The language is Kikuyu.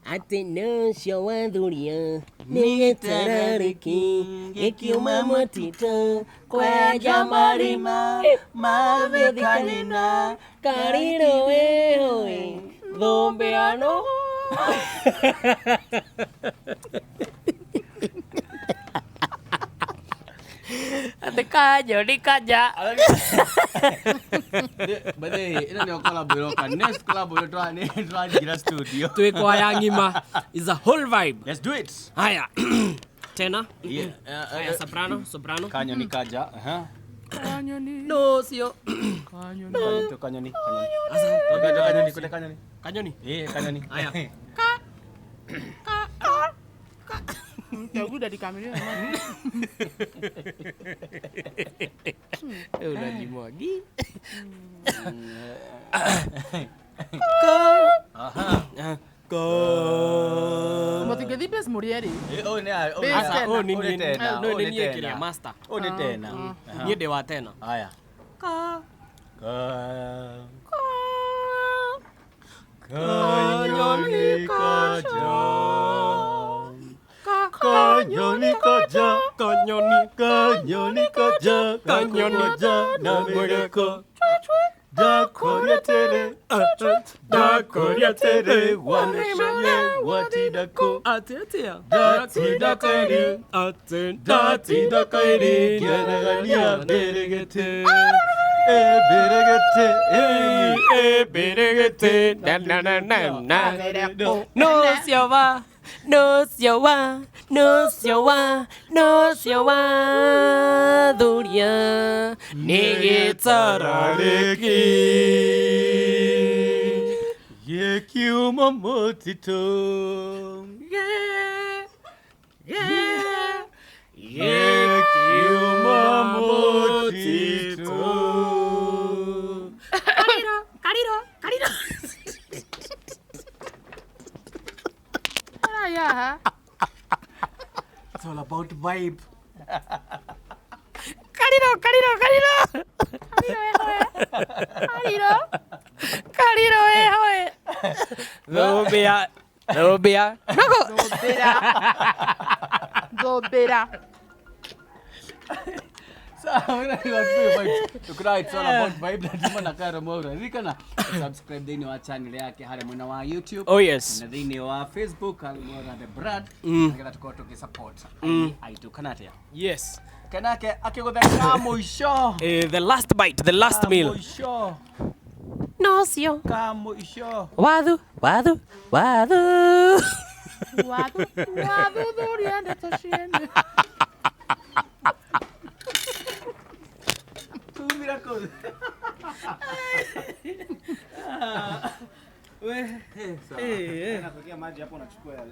Atĩ nocio wathuria nĩ gĩtararĩki gĩkiuma mũtitũ kwenja marima mathĩkanina karirũ wĩhũĩ thũmbĩ ano. Atĩ kanyoni kanja. By the way, ĩno nĩyo collab ĩroka. Next collab ĩrĩa tũraingĩra studio. Twĩ kwaya ng'ima is a whole vibe. Let's do it. Haya, tena. Yeah. Haya, soprano, soprano. Kanyoni kaja. Aha. No sio. Kanyoni, kanyoni. Kanyoni. Asa. Kanyoni, kanyoni, kule kanyoni. Kanyoni. Eh, kanyoni. Haya. Jauh udah dikamirin emang. Eh, unajimwagi. Aha. Mũtingĩthiĩ base mũrĩ erĩ. Eh, oh, nĩ oh, Base asa, tena. oh, nĩ tena. No, Oh, nĩ nĩ niĩ tena. kĩrĩa master. Oh, nĩ tena. Aha. Niĩ ndĩ wa tena. Haya. Ka. Ka. Kanyoni kaja. Kanyoni kaja. Kanyoni. Kanyoni kaja. Kanyoni. Kaja na mwereko. Dakoria tere. Dakoria tere. Waneshanye watidako. Atĩ atĩa? Datinda kairi. Atĩ. Datinda kairi. Kianagania beregete. E beregete. E E beregete. Na na na na na. No cio wa. No cio wa. No cio wa. No cio wa thuria. Nĩ gĩtararĩki. Gĩkiuma mũtitũ. Gĩkiuma mũtitũ. Kariro, kariro, kariro. Araya. It's all about vibe. Kariro, kariro, kariro. Kariro ehoe. Kariro. Kariro ehoe. Thũmbĩa. Thũmbĩa. Nogo. Thũmbĩra. Thũmbĩra. Tukura it's all about vibe na tuma na Karo Mwaura. Ririkana subscribe thĩinĩ wa channel yake harĩa mwena wa YouTube. Oh yes. Na thĩinĩ wa Facebook Karo Mwaura the brand. Nĩgetha tũkorwo tũgĩ-support aitũ kana atĩa? Yes. Kenake akĩgũtha mũico. Eh, the last bite, the last meal. Mũico. No cio. Ka mũico. Wathu, wathu, wathu. Wathu wathuthuria ndeto ciene. Tumira kũu. We, sawa. Nakuwekea maji hapo unachukua yale.